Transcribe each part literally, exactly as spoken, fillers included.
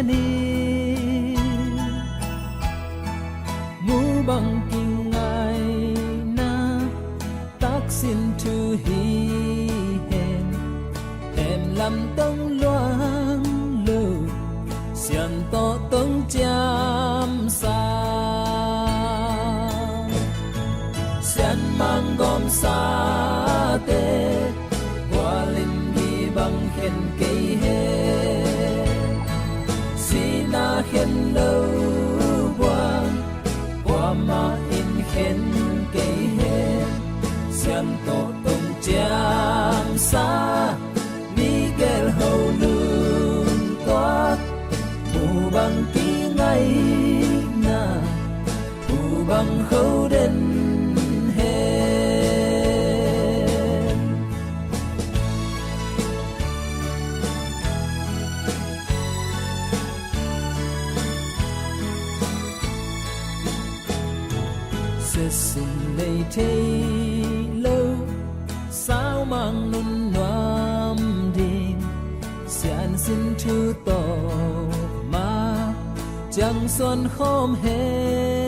ni. Mu bang kingaihna taksin thu hi hen. Hem lam tong luang lo, sian tawh tong ciamsa. Sian manggawmsate gualin mi bang khen kei hen. Sihna khen lo buang kuamah in khen kei hen. Sian tawh tong ciamsa, mi gelh ho nuntuak, mu bang kingaihna, mu bang kho den hen. Siasin nei thei lo, saumang nun nuam ding, siansin thu tawh ma ciang suan khawm hen.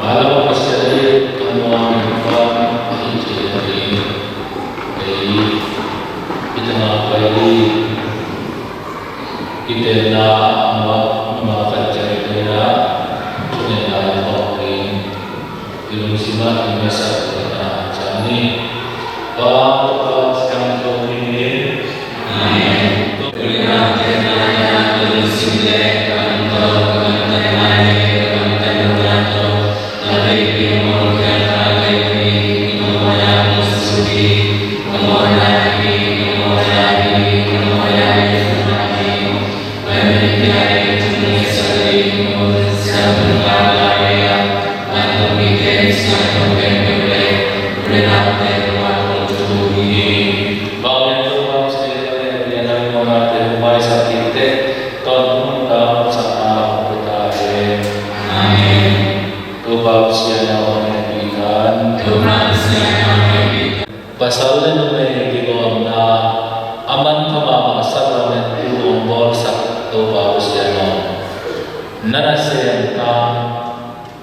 Mala Pasian i a nuam in fa a hi ci a ding. Ei, i tangah pai ding. Kitenna a nuam numa khat ciang i pai na, thungetna i thuak ding. I lungsim ah i ngetsak ding a ciam ni. Pa, Tapa, Siangtho min in. Amen. Amen. Topa Pasian in hong hehpih ta hen. Topa Pasian in hong hehpih ta hen. Pasal le numei kigawmna a manpha mahmah sakramentu hong bawlsak Topa Pasian aw, na nasem tang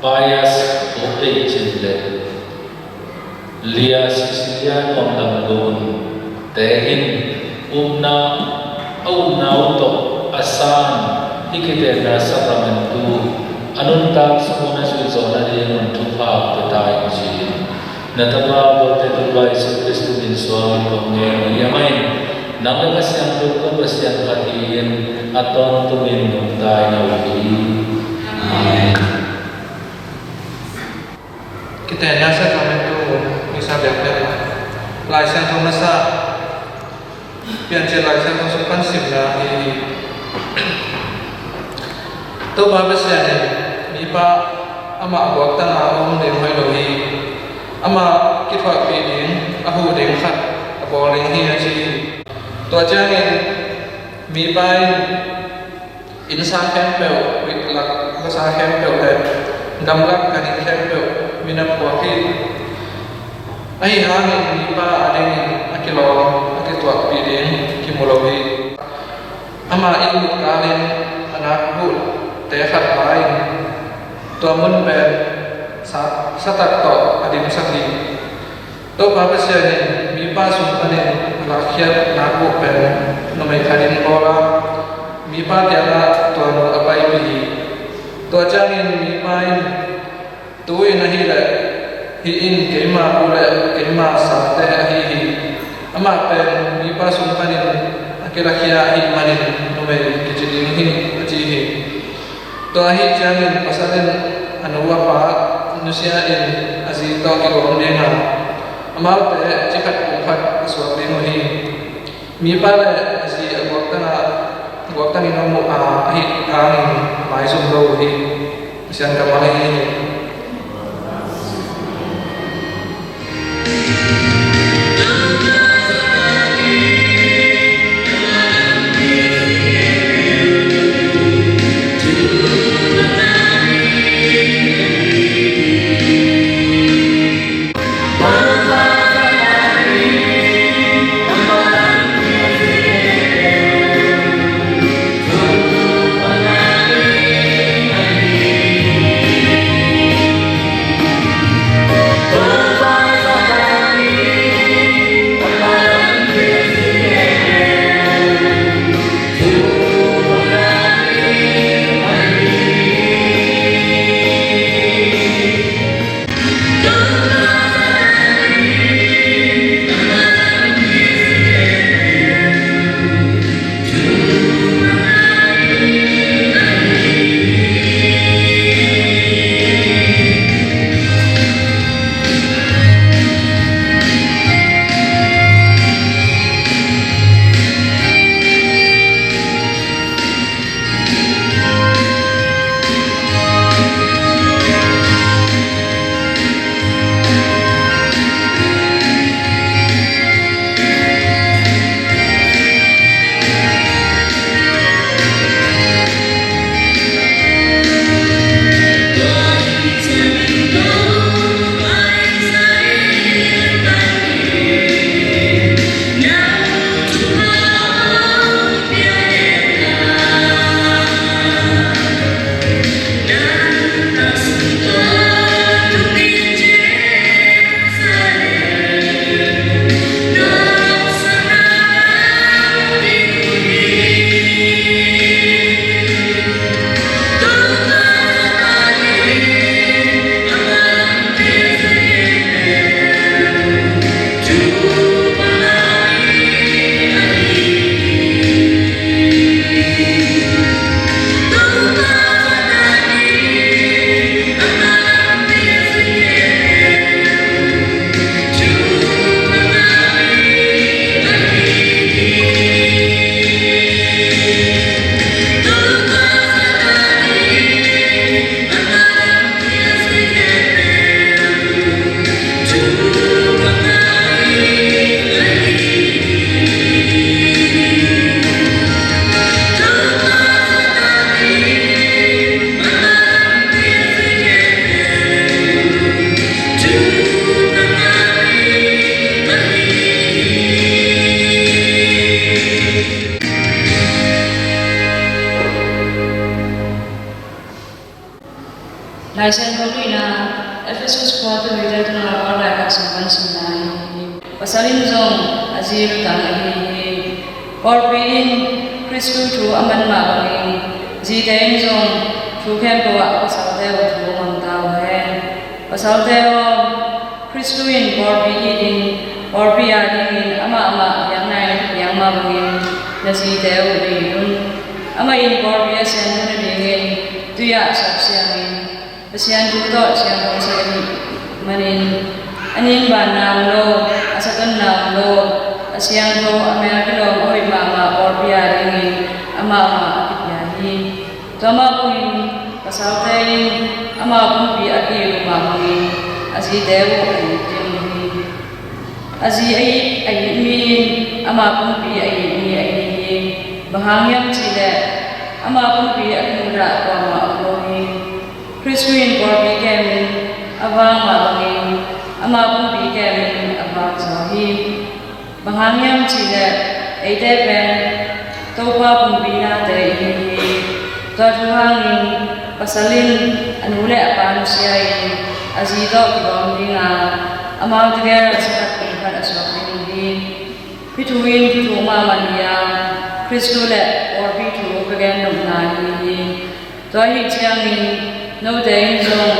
Pius Vokdeic Cin le Lia Cecilia Nuam Lam Lun te in upna, a upna uh tawh a san hih kitenna sakramentu a nuntak sung un a zuih zawh nadingun thupha hong pia ta in ci-in, na tapa Topa Jesuh Khrih min suangin kong ngen uh hi. Amah in nang le Kha Siangtho tawh Pasian khat hi-in a tawntungin nungta in a um hi. Amen. Kitenna sakramentu misa biakpiakna. Lai Siangtho masa, Piancil Lai Siangtho sung pan simna hi. Topa Pasian in mipa amah buaktang a om ding hoih lo hi. Amah kithuahpih ding, a huh ding khat a bawl ding hi a ci hi. Tua ciangin mipa in innsang khempeuh, rik lak vasa khempeuh le gamlak ganhing khempeuh minam puak hi. Ahi hangin mipa adingin a kilawm, a kituahpih ding kimu lo hi. Amah inn lut kalin a nakguhte khat la in tua mun pen sa, satak tawh a dimsak hi. Topa Pasian in mipa sung panin a lakkhiat nakguh pen numei khat in bawl a, Mipa kiangah tua nu a paipih hi. Tua ciangin mipa in, "Tu-in ahih leh hih in keima pu le keima sangte ahi hi. Amah pen mipa sung panin a kilakhia ahih manin numei kici ding hi," a ci hi. Tua ahih ciangin pasal in a nu a pa nusia in a zi tawh kigawm ding a, amaute cikhat pumkhat a suak ding uh hi. Mipa le a zi a guaktang a, guaktangin a muh a, ahih hangin a maizum lo uh hi. Pasian kammal ahi hi. Lai Siangtho luina, Efesus khua thuhilhte tungah Paul laikhak sung pan simna ahi hi. Pasal in zong a zi lutang ahi hi. Pawlpi in Khristu thu a man mah bangin, zite in zong thu khempeuh ah pasalte uh thu mang ta uh hen. Pasalte aw, Khristu in pawlpi it in, pawlpi a dingin amah mah biakna in a piang mah bangin na zite uh it un. Amah in pawlpi a siam hun nadingin tui ah suak siangin, Pasian thu tawh siangthosak ahih manin, a nin banna om lo, a satonna om lo, a siangtho, a mel kilawm a hoih mahmah pawlpi a dingin amah mah a kipia hi. Tua mah bangin pasalte in amah pumpi a ki-it uh mah bangin a zite uh a it ding uh hi. A zi a it, a it mi in amah pumpi a it mi ahi hi. Bang hang hiam cih leh amah pumpi a kimudah kuamah om lo hi. Khristu in pawlpi kemin a vak mah bangin amah pumpi kemin a vak zaw hi. Bang hang hiam cih leh eite pen Topa pumpi nate i hi hi. Tua thu hangin pasal in a nu le a pa nusia in a zi tawh kibawm ding a, amau tegel a si khat kum khat a suak ding uh hi. Hih thu in thuthuk mahmah hi a, Khristu le pawlpi thu ka gen nopna ahi hi. Tua ahih ciangin note in zong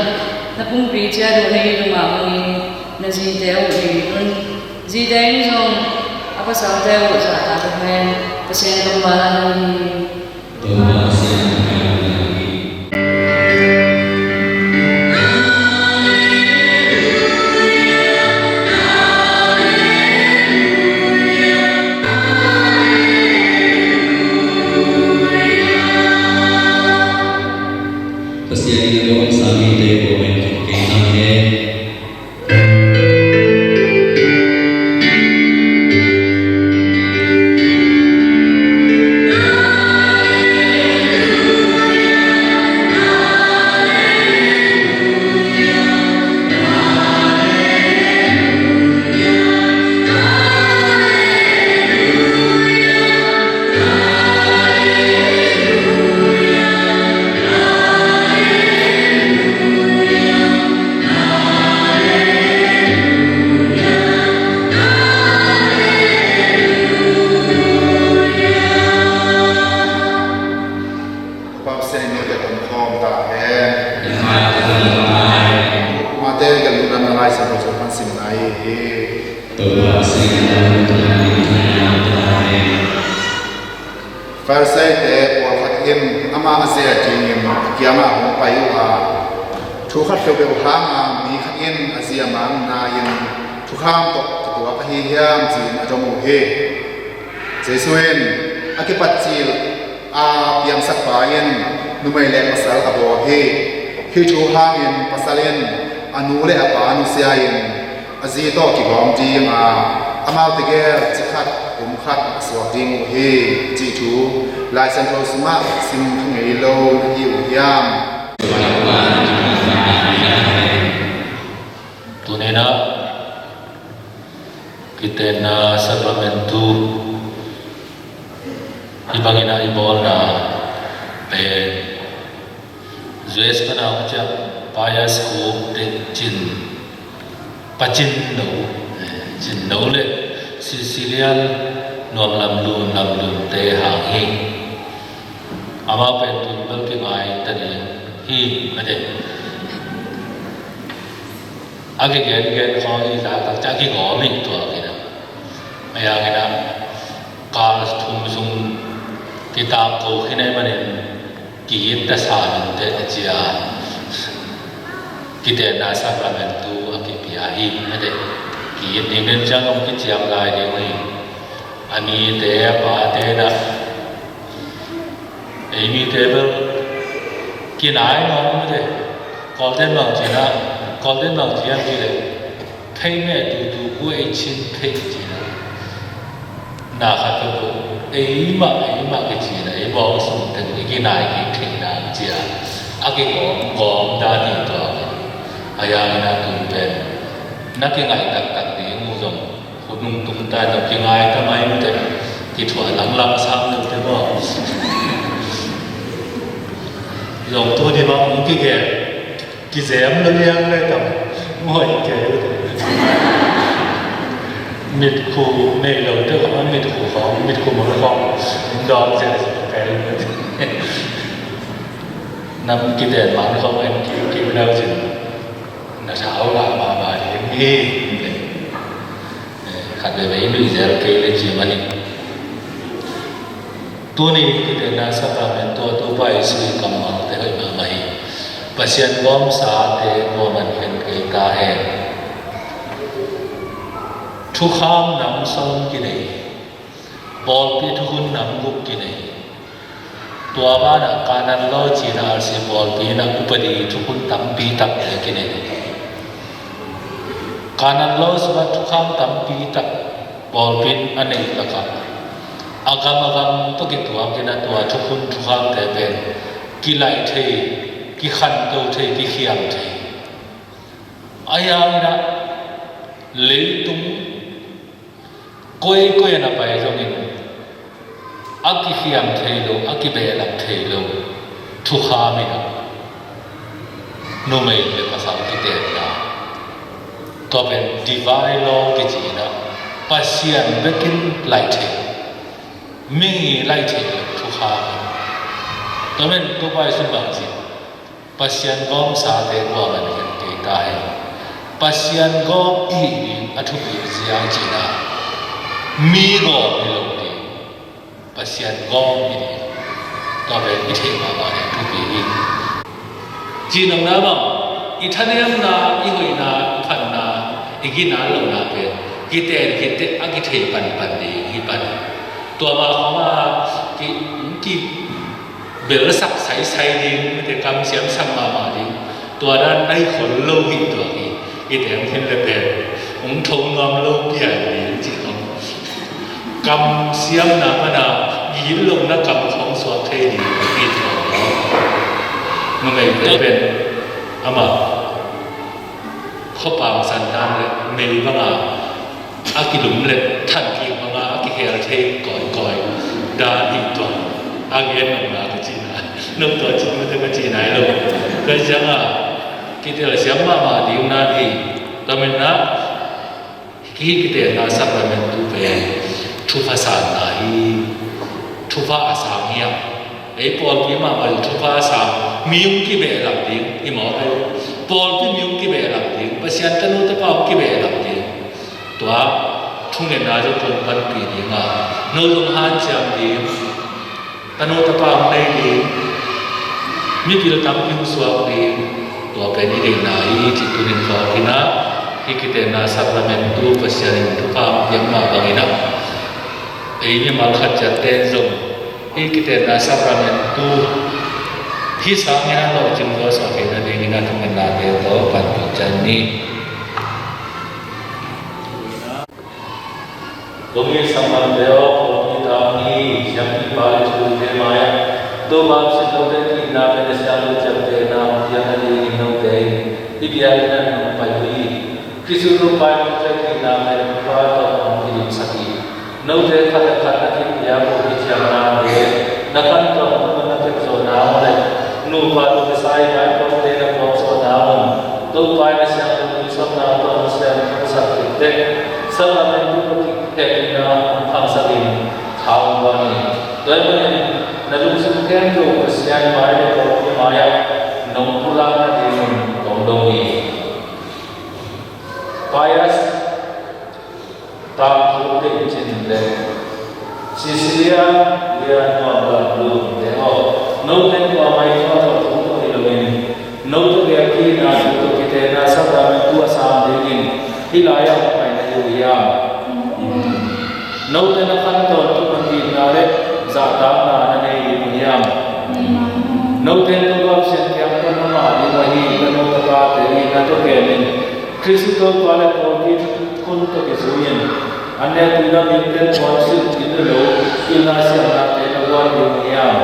na pumpi ciat uh na it uh mah bangin na zite uh it un. Zite in zong a pasalte uh zahtak uh hen. Pasian kammal ahi hi. Pasian in a gawmsa mite ko men kei hang hen. Pasian in note tungkhawm ta hen. Mate gelhna Lai Siangtho Sung pan simna ahi hi. Pharisee-te pawlkhat in amah a ze-a dingin a kiangah hong pai uh a, thu khat peuhpeuh hanga mi khat in a zi a mangna in thukham tawh kituak ahi hiam ci-in a dong uh hi. Jesu in a kipat cil a piangsakpa in numei le pasal a bawl hi. Hih thu hangin pasal in a nu le a pa nusia-in a zi tawh kigawm ding a, amaute gel ci khat kum khat a suak ding uh hi, cih thu Lai Siangtho sungah sim kha ngei lo na hi uh hiam? Tuni-in ah kitenna sakramentu hih bangin ah i bawlna pen U S pan a hong ciah Pius Cope te cin, Pa Cin No, eh, Cin No le Sicilian nuam lamlun lamlunte hang hi. Amau pen tun bel kingai ta ding hi, mate. A kigengen khawng i zak takciang a kigawm i tuak hi na. A yang hi na, kal thum sung kitak ko khin ahih manin ki-it ta sa minteh a ci a, kitenna sakramentu a kipia hi, mate. Ki-it ding den ciang hong kiciam lai ding uh hi. A nite a pate na, ei mite bel kinai nuam, mate. Kawlten bang ci na, Kawlten bang ci hiam cih leh, phei meh tutu ku ei cin phei ci na. Na khat peuh, ei mah, ei mah kici na, ei bawng sung teng i kinai kik theihna ci a, a kigawm gawm dan hi tua. A yang hi na, tun pen na kingaih taktak ding uh zong, khut nung tung ta zong kingai ta mai, mate. Kithuah langlang sam lo te maw. Zong tu ni bang hong kigen, kizem lo liang le tam. Mawi kei lo te. Mitkhu nei lo te khong, mitkhu khong, mitkhu mol khong, dawng zia zia kei lo te. Nam kiten man khong en ki, ki nau zin. Na thau la ma ma ding hi. Eh, khat veve i nuih zel kei le ci manin. Tuni kitenna sakramentu a Topa Jesu i kammalte hoih mahmah hi. Pasian gawmsate gawm an khen kei ta hen. Thukham nam sawm kinei. Pawlpi thukhun nam guk kinei. Tua banah Kanan Law cih na R C pawlpi na upadi thukhun tampi tak te kinei. Kanan Law sungah thukham tampi tak pawlpi in a neih lakah a gam a gam tawh kituakin a tua thukhun thukhamte pen kilaih thei, kikhanto thei, kikhiam thei. A yang in ah leitung koikoi a na pai zongin a kikhiam thei lo, a kibehlap thei lo thukham in ah numei le pasal kitenna, tua pen divine law kici in ah Pasian bekin laih thei. Mi laih theih loh thukham. Tua manin Topa Jesuh bang ci, Pasian gawmsate kuaman khen kei ta hen. Pasian gawm i hih ding a thupi ziau cihna, mi gawm hi lo ding, Pasian gawm hi ding. Tua pen i theih mahmah ding thupi hi. Cihnopna bang, i thanemna, i hoihna, i phatna, i ginat lohna pen kiten khit teh a kithei panpan ding hi pan. Tua mah khawng a ki, kibelsak saisai ding, mite kamsiam sak mahmah ding. Tua dan nai khol lo hi tua hi. I teng khin le pen hong tho nuam lo pian ding cih khawng. Kamsiamna pana gitlohna kam khawng suak thei ding hi tua hi. Numei te pen amah khuapang sandan le mei banga a kilum le than kik banga a kihel thei kawikawi dan hi tua. A gen nopna ka cihna, no tua cih mate ka cihna hi lo. Ka cianga kitelsiam mahmah ding na hi. Tua manin hih kitenna sakramentu pen thupha sanna hi. Thupha a sang hiam? Ei pawlpi mahmah in thupha a sang, mi hong kibehlap ding hi mawk ei. Pawlpi mi hong kibehlap ding, Pasian tanu tapa hong kibehlap ding. Tua thungetna zong kong panpih ding a, no zong hanciam ding. Tanu tapa hong nei ding, mipil tampi hong suak ding, tua pen i deihna hi cih tuni-in phawk hi a, hih kitenna sakramentu Pasian in thupha hong piak mah bangin a, ei mimal khat ciatte in zong hih kitenna sakramentu hih sang in a lawhcing zo suak theihna dingin a thungetnate tawh panpih ciat ni. Kong it sanggamte aw, kong it a hong hi siampipa le thutute mai-ah Topa Pasian, note ki-itna pen a siangtho ciaptehna hong piak nadingin note in hih biakinn ah nong pai uh hi. Khristu Topa in note ki-itna pen a thupha tawh hong kidimsak hi. Note khat le khat na kipia uh kiciamnate, na khantawn uh na kepzawhna uh le nupa tawh kisai maipawmte na kuanzawhna un Topa in a siangtho tui sawmna tawh hong siangthosak khit teh, sakramentu tawh kikhel dingin hong khangsakin tha hong guan hi. Tua ahih manin na lungsim khempeuh Pasian mai le pawlpi mai-ah nong pulak nadingun kong dong hi. Pius Tangthu Teicin le Cecilia Lian Nuam Lam Lum te aw, note in kuamah in thuakzawh thu tawh hi loin, note bek a ki-itna thu tawh kitenna sakramentu a sang dingin hih lai-ah hong pai na hi uh hiam? Note na khantawn uh na ki-itna le zahtakna na nei ding uh hiam? Note in Topa Pasian kiang pan na mah ding uh ahi, na nu na pate in na tawh kemin Khristu Topa le pawlpi khun tawh kizui-in an nekpuina mite puansilh ding uh lo, pilna siamnate na guan ding uh hiam?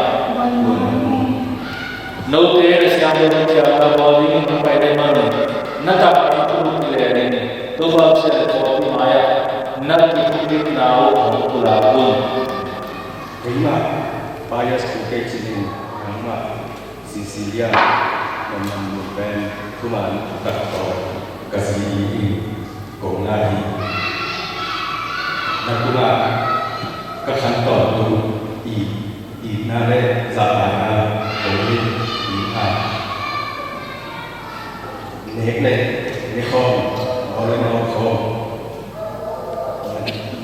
Note na siangtho kiciamna bawl dingin na pai na hih manun na takna thulu kilenin Topa Pasian le pawlpi mai-ah na kithupiakna uh hong pulak un. Keimah Pius Pu Kei Cin in nangmah Cecilia Nuam Lam Lum pen thuman thutak tawh ka zi in kong la hi. Na tungah ka khan tawntung it, itna le zahtakna kong nei ding a, nek le ne khawm, ngaw le ngaw khawm,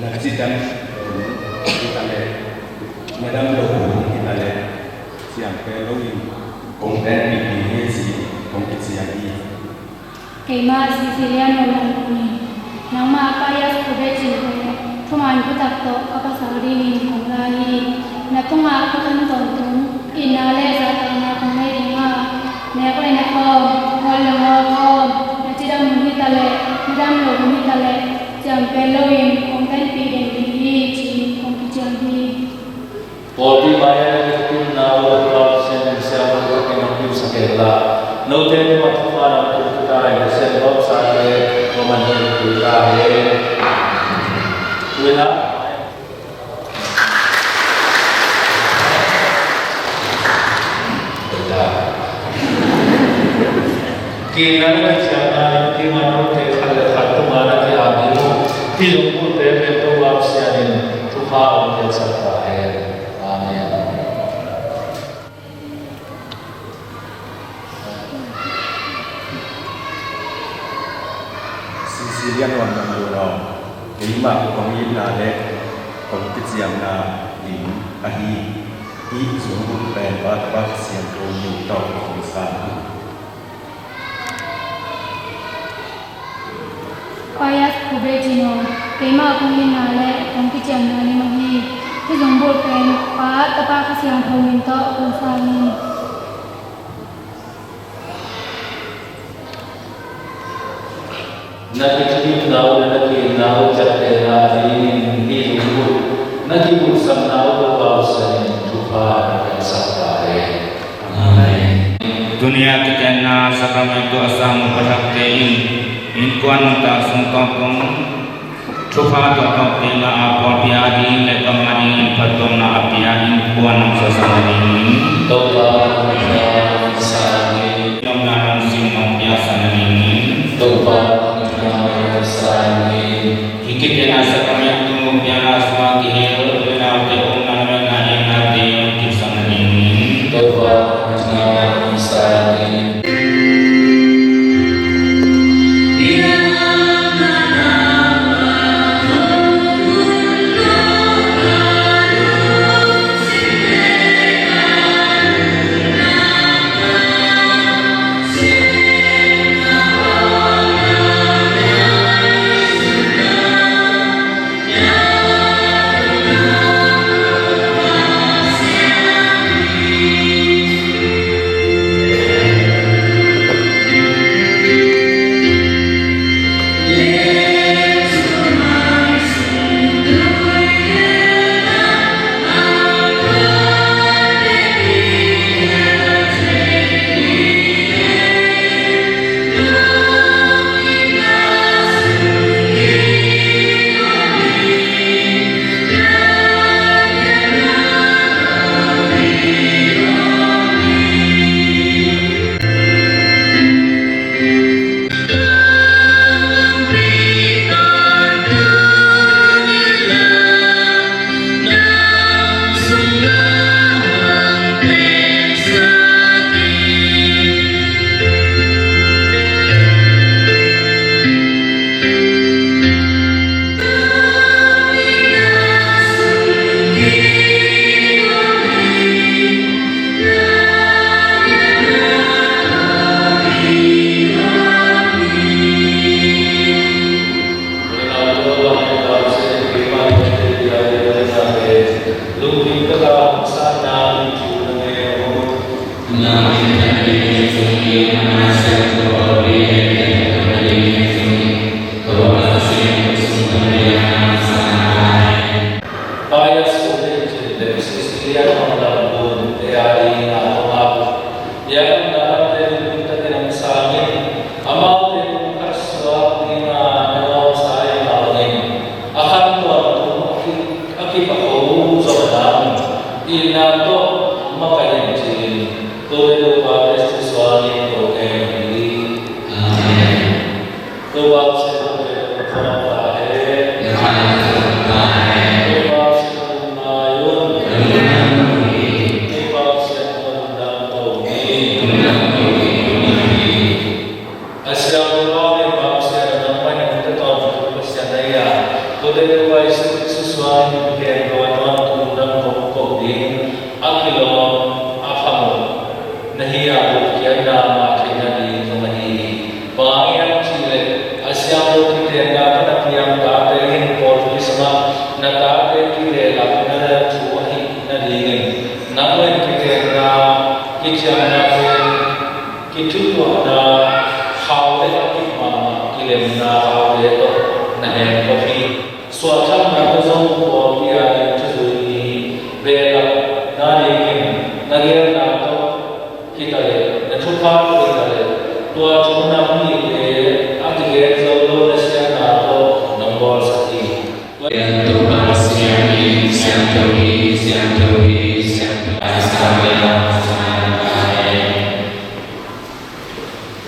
na, na cidam hun hi ta leh, na dam lo hun hi ta leh, ciam pen loin kong tenpih ding hi ci-in kong kiciam hi. Keimah Cecilia Nuam Lam Lum in nangmah Pius Pu Kei Cin pen thuman thutak tawh ka pasal dingin kong la hi. Na tungah ka khan tawntung itna le zahtakna kong nei ding a, nek le ne khawm, ngaw le ngaw khawm, na cidam hun hi ta leh, na dam lo hun hi ta leh, ciam pen loin kong tenpih den ding hi ci-in kong kiciam hi. Pawlpi mai-ah na kipinna uh Topa Pasian in siangtho takin hong kimsak hen la, note tungah thupha nong tun ta in Pasian gawmsate kuaman hilh kul ta hen. Tuina ki-itna le kiciamna lim dingin note khat le khat tungah na ki-ap ding uh hih zong bulte pen Topa Pasian in thupha hong Amen. Cecilia Nuam Lam Lu Raw, keimah kong itna le kong kiciamna ding ahi. Hih zungbulh pen Pa, Tapa, Kha Siangtho min tawh kong sa hi. Pius Kubre Cino, keimah kong itna le kong kiciamna ding ahi. Hih zungbulh pen Pa, Tapa, Kha Siangtho min tawh kong sa hi. Na kithuhilhna uh le na ki-itna uh ciaptehna dingin hih zungbulh na kibulhsakna uh Topa Pasian in thupha na piaksak ta hen. Amen. Tuni a kitenna sakramentu a sang uh pathakte in innkuan nuntak sung tawntung thupha tawh tawh kei mah a pawlpi a ding le bangmah ding in phattuamna a pia innkuan hong suahsak nadingin Topa hong pia, sang hi. Omna hong sim hong piaksak nadingin Topa hong pia, sang hi. Hih kitenna sakramentu piakna sungah kihel u le naute omna, na mel na, na itnate hong kipsak nadingin Topa hong pia, sang hi. Pius Kubre Cino le Cecilia Nuam Lam Lu te a dingin a hong ap i a nuntakna pen lungkim takin hong sang in, amaute tung khat suak dingin na nuamsa ahih mah bangin a khan tawntung a ki, a kipakho zong na itna tawh makaih in ci-in, tute Topa Khristu suangin ko kei hi. Amen. Topa Pasian hong pai ta hen. Topa Pasian hong ngai un. Topa Pasian hong lungdam ko ni. A siangtho Topa Pasian, nangmah in hong tawntung Pasian na hi a, kote Topa Jesu Khristu suangin khempeuh a tawntung dam kawkkoh ding a kilawm a phamawh na hi a, gupkhiatna ngah theihna ding zong ahi hi. Bang hang hiam cih leh a siangtho kitenna tawh na piang tate in pawlpi sungah na tate kilehlakna thu ahih nadingin nang le kitenna kiciamna pen kithutuahna khau le a kip mahmah kilemna khaute tawh na hengkop hi. Suahthamna tawh zong pawlpi a ding thuzui ni behlap nadingin na geelna tawh hi ta leh, na thupha tawh hi ta leh, tua thu nang mite a kigen zo lo na siatna tawh nong bawlsak hi. Topa Pasian in siangtho hi, siangtho hi, siangtho hi. Amen.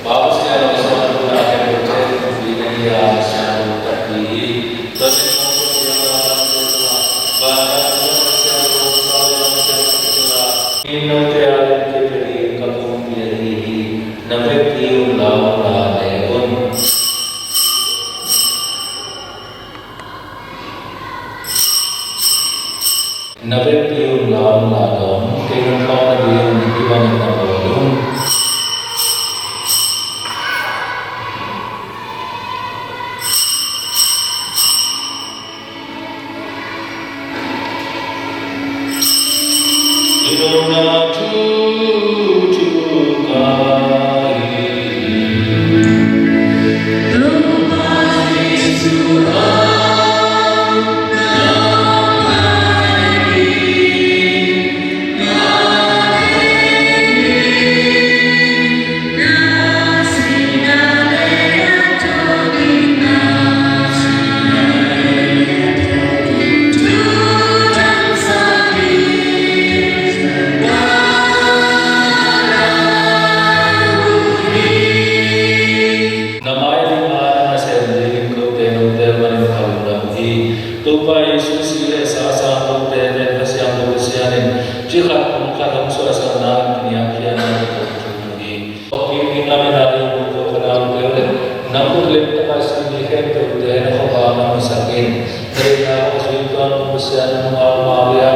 Pasian aw, siangtho na hi, siangtho na hi, siangtho na hi. Tua ciang Pasian aw, siangtho na hi. Note adingin ka pumpi ahi hi. Na vekpi un la un, la ne un. Na vekpi un la un, la dawn un. Kei hong phat nading hih bangin na bawl un. Na mai ding a na nasem dingin kote nong tel manin ka lungdam hi. Topa Jesuh sih le sasa kote pen Kha Siangtho Pasian in ci khat kum khat hong suahsak nangin kiniamkhiatna ka thum hi. Kik ding lamin a ding bu ko ka dang keu le, nang ut lem taka si mi khempeuhte na khuavak na musak in. Theihna hong zui tuan Pasian nang a ma lia,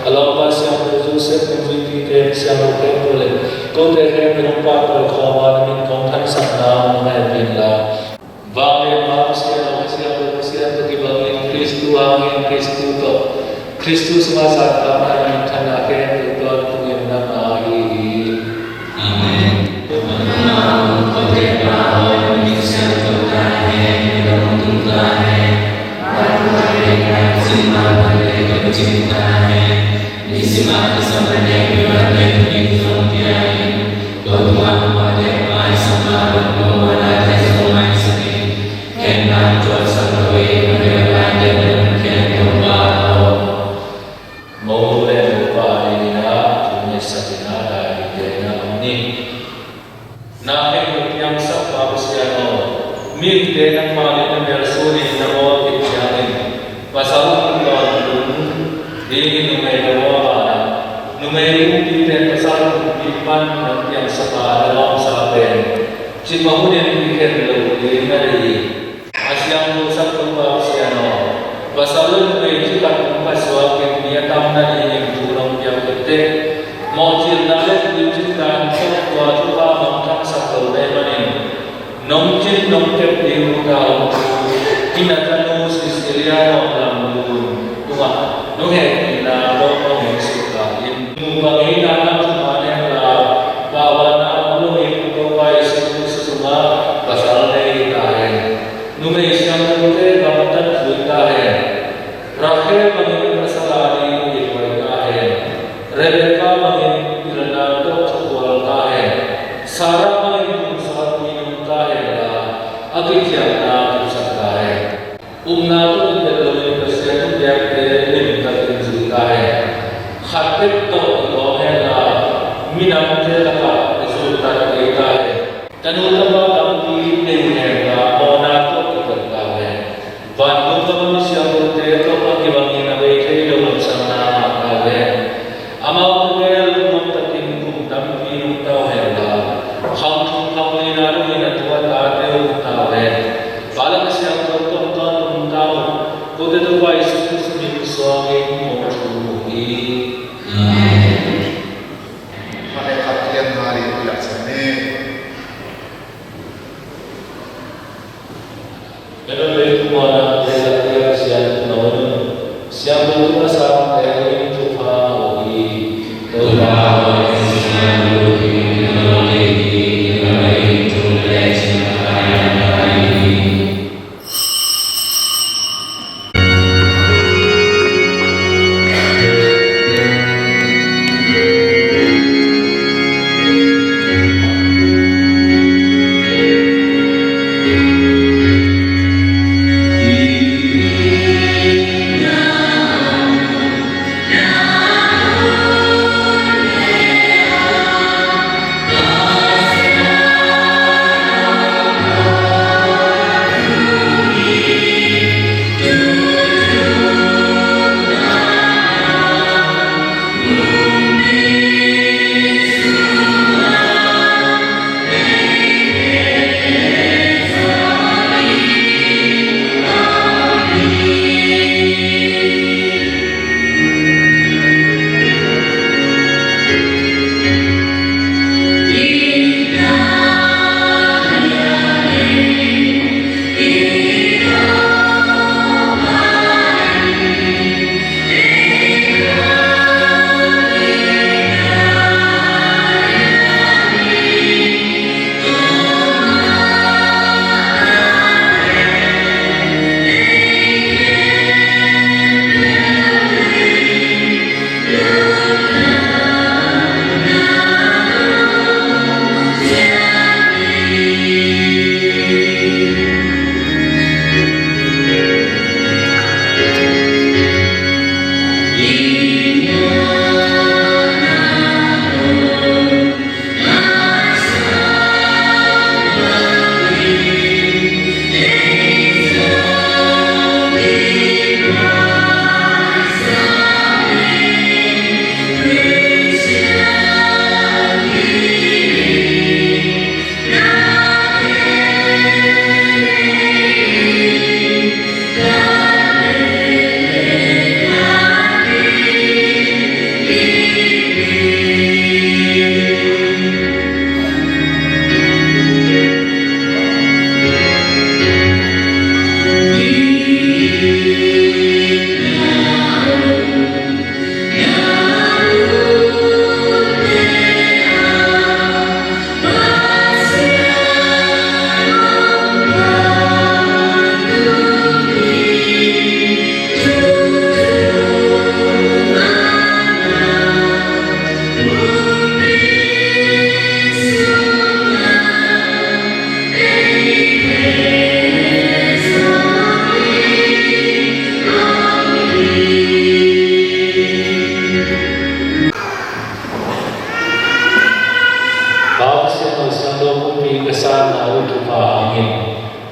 a lawmpa siangtho Joseph, nang zuipite siangtho khempeuh le kote khempeuh nong pahtawi khawm a, na min kong thansakna hong hehpih in la. Vangliatna Pasian, Pasian, Pasian tawh kibangin, Khristu hangin, Khristu tawh, Khristu sungah zankhakna, minthanna khempeuh tawntungin nang aa hi hi. Amen. Motu le mopa dingin a thu ngetsak in a dai dingte na om ni. Na khempeuh piangsak Pa Pasian aw, mihingte nangmah in na melsun in na bawl khit ciangin, pasal in tawntung dingin numei na bawl a, numei kumpite pasal kumpi pan nong piangsak a, na lawmsa pen cipa hunin kikhen lo ding na deih hi. A siangthosak Topa Pasian aw, pasal le numei ci khat hong pasuak in mi a tam nadingin thu nong piak khit teh, mawhcilna le tuiciin dan tawh tua thupha hong thangsak lo na hih manin, nong cin nong kep ding hun a hong tu i na tanu Cecilia Nuam Lam Lun tungah nong hehpihna tawh hong hensuk ta in. Nupa ngeina nang thuman hen la, pauhana om loin Topa Jesuh Khrist sungah pasal nei ta hen. Numei siangthote gamtat zui ta hen. Rakhel bangin a sala ding kituai ta hen. Rebekah bangin pilna tawh thukhual ta hen. Sarah bangin tumsalpi nung ta hen la, a kithiamna kipsak ta hen. Upna tawh kipelh loin Pasian thupiakte limtakin zui ta hen. Khat bek tawh i tawm hen la, minamte lakah i zultat kei ta hen. Tanu tapa tampi nei hen la, mawhna tawh kipelh ta hen. Vantung gam a mi siangthote tawh a kibangin a bei thei lo lamsangna ngah ta hen. Amaute lungdam takin kum tampi nungta uh hen la, khang thum khang lina dongin a tu a tate uh nungta uh hen. Pa le Kha Siangtho tawh tawntung ta uh. Kote Topa Jesuh Khrist min suangin kong thum uh hi. Amen. Mate khat lian nga li pilak sa ni.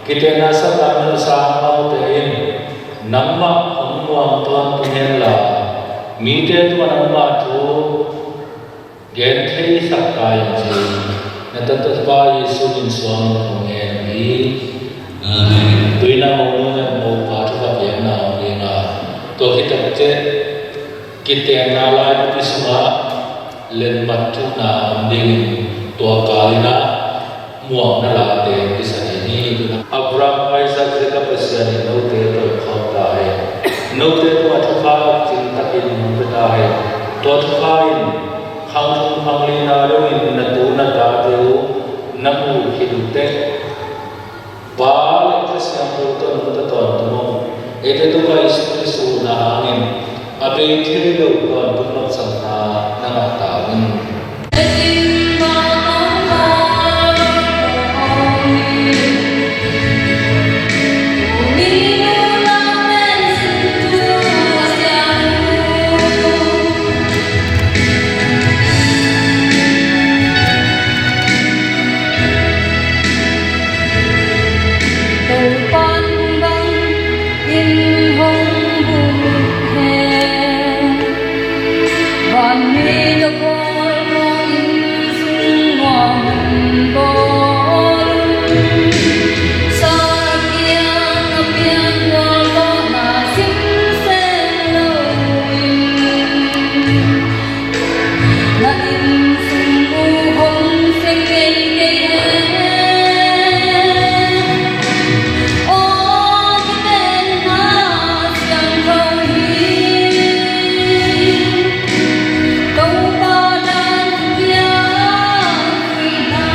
Kitenna sak a na nusia amaute in nangmah hong muang tawntung hen la, mite tungah nangmah thu gen thei sak ta in, ci-in na tatopa Jesuh min suangin kong ngen hi. Amen. Tu-in a monu le mopa thu va piakna hong ding a, tua khit teh kitenna lai thupi sungah letmat thuhna om dingin tua kal in a muangna late kisa ding hi. Abraham, Isaac, Jacob Pasian in note tawh khawm ta hen. Note tungah thupha cing takin hong pe ta hen. Tua thupha in khang thum khang lina dongin na tu na tate uh na mu khit uh teh, Pa le Kha Siangtho tawh nungta tawntung un. Eite Topa Jesuh Khrih suhna hangin a bei thei lo tawntung nopsakna na ngah ta un. Topa'n bang in hong bum hen. Vanmi tawh kawlmawh in sung nuam in bawl un. Sa a kiang a piang gual tawh na sim seng loin, na inn sung uh hong seng ngei kei hen. Aw, kitenna siangtho hi. Topa dan thupiak zuihna,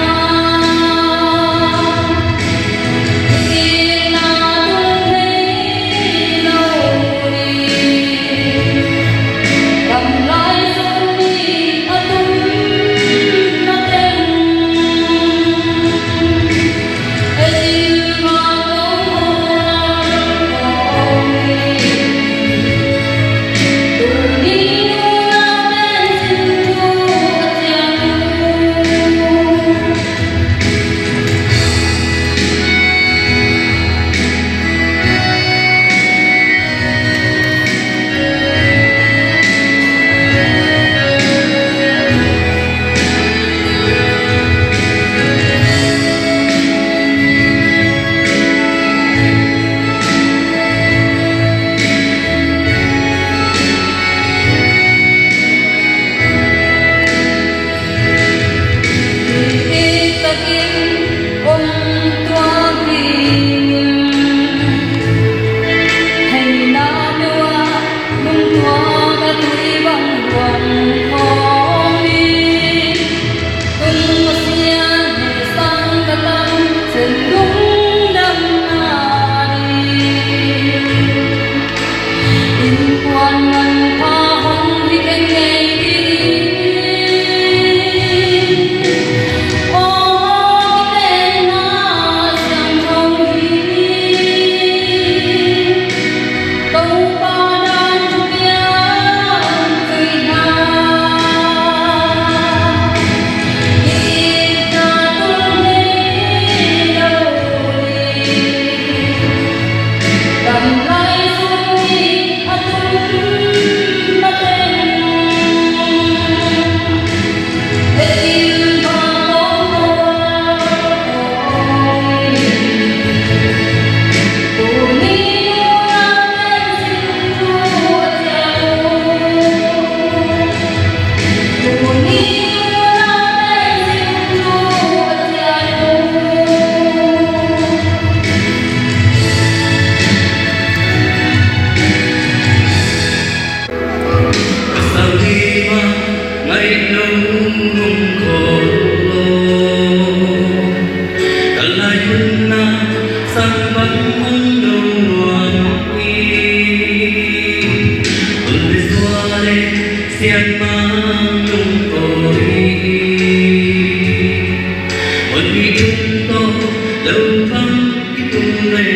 hih itna tung thei lo ding. Gamlai sung nih a tum na teng, Hih takin om tuak dingin, theihna peuh ah lungtuak a tui bang luang khawm hi. Tung Pasian hehsang ka tang, Chen lungdamna ding. Innkuan manpha hong hi kei ngei ding. Aw, kitenna siangtho hi. Topa dan thupiak zuihna, hih itna tung thei lo ding. Gamlai sung nih a tum na teng, Ka sanglim a ngaih lo hong khawl lo, ka lai hun a sang bang hong lo nuam hi. Hun le sua le sian mang lungkawi hi. Hun i tun tawh lo bang i tun le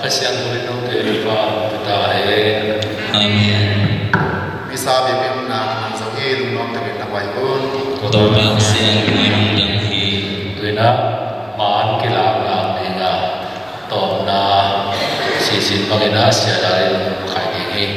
Pasian hong nong te pa ta he. Amen. Misa biakpiakna nang zong hi lungnuam takin na wai un. Topa Pasian hong nong dang hi. Tuina man kilak lak ding a tawpna sisin bangin a sia dari lung khai ding hi.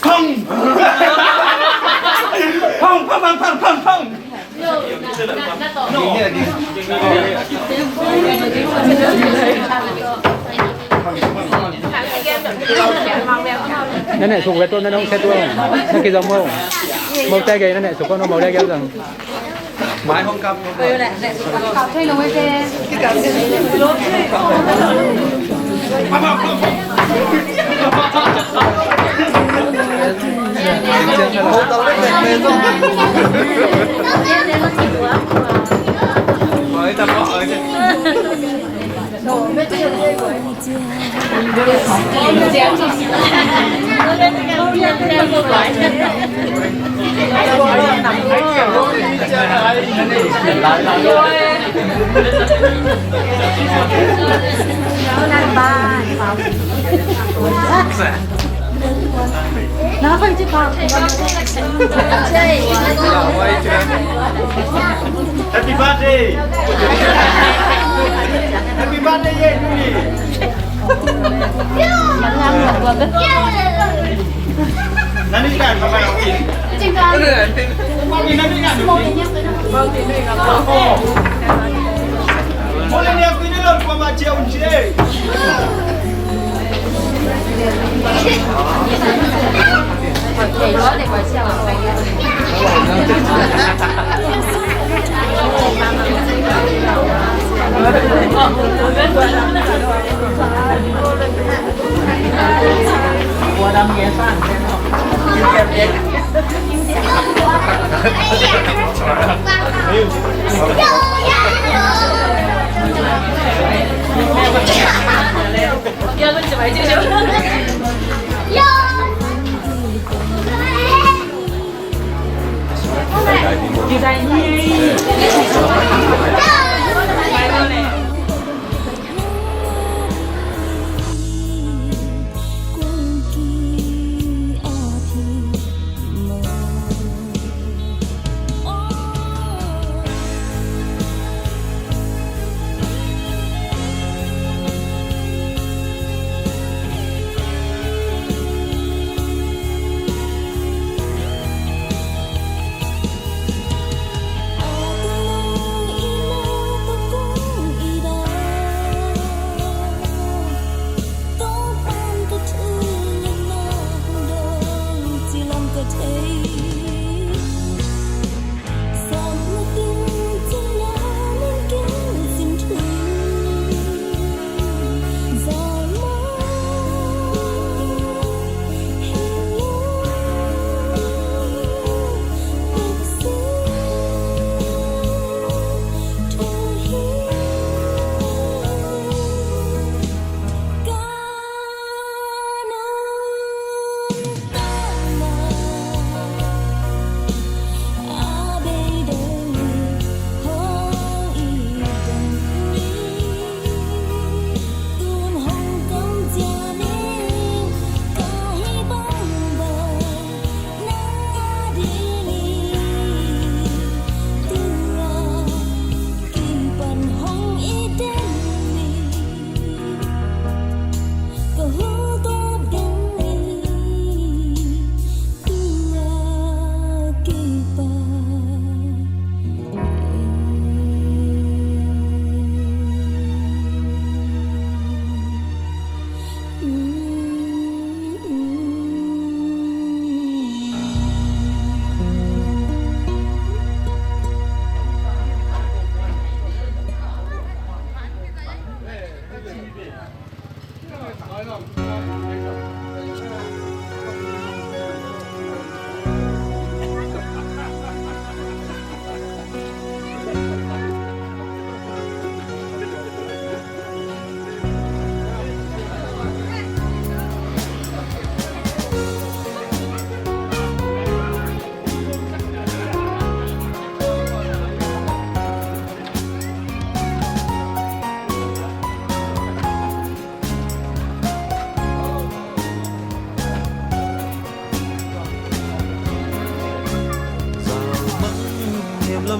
Pong! Pong, pong, pong, pong, pong, pong! Na neh suk ve tua na nong sia tua. Na kizom mo. Mo te gei na neh suk ko no mo le gei zong. Mai hong kap. Happy birthday! Happy birthday, ye, Yuli!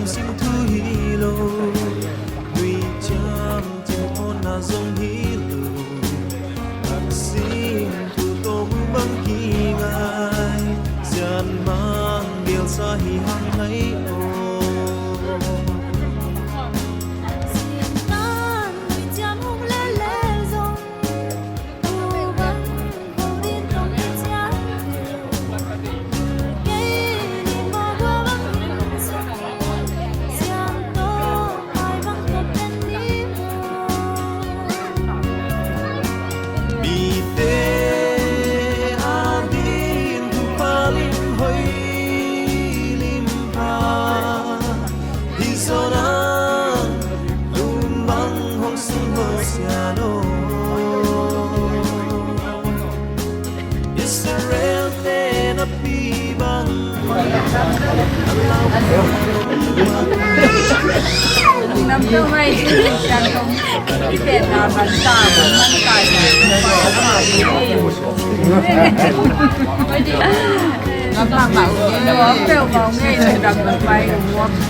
Sim thu hi lo, nui ciam cin phona zong hi lo, a sim thu tawm bang hi ngai, sian mang bial sa hi hang hai aw. Mite ading thupha lim hoih lim pha hi zaw na, lum bang hong sung lo sian aw. Israel te na pi bang. Nam tu mai siang kong ite na ban ta ban man ta. Ngam mak mak. Ngam mak mak. Ngam mak mak.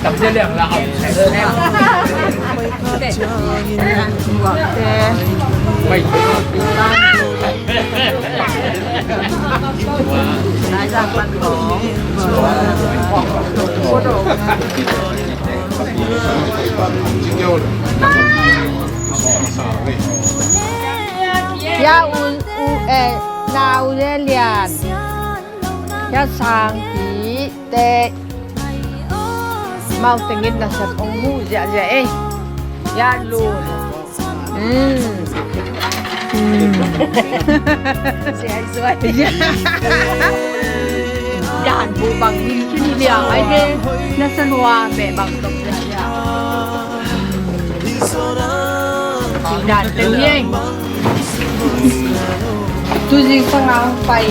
Ngam mak mak. Ya u, u, eh, na u le lian. Ya sang pi te. Mau tengin na sat ong hu ziahziah ei. Ya lu. Mm. Mm. Dan bu bang ni kini liang ai de. Na sanua me bang tong ziahziah. Dan teng ei. Tu zi sang ang pai.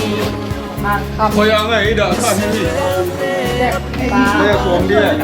Koi ang ai da sa hi hi. Ba. Koi ang suang di ai.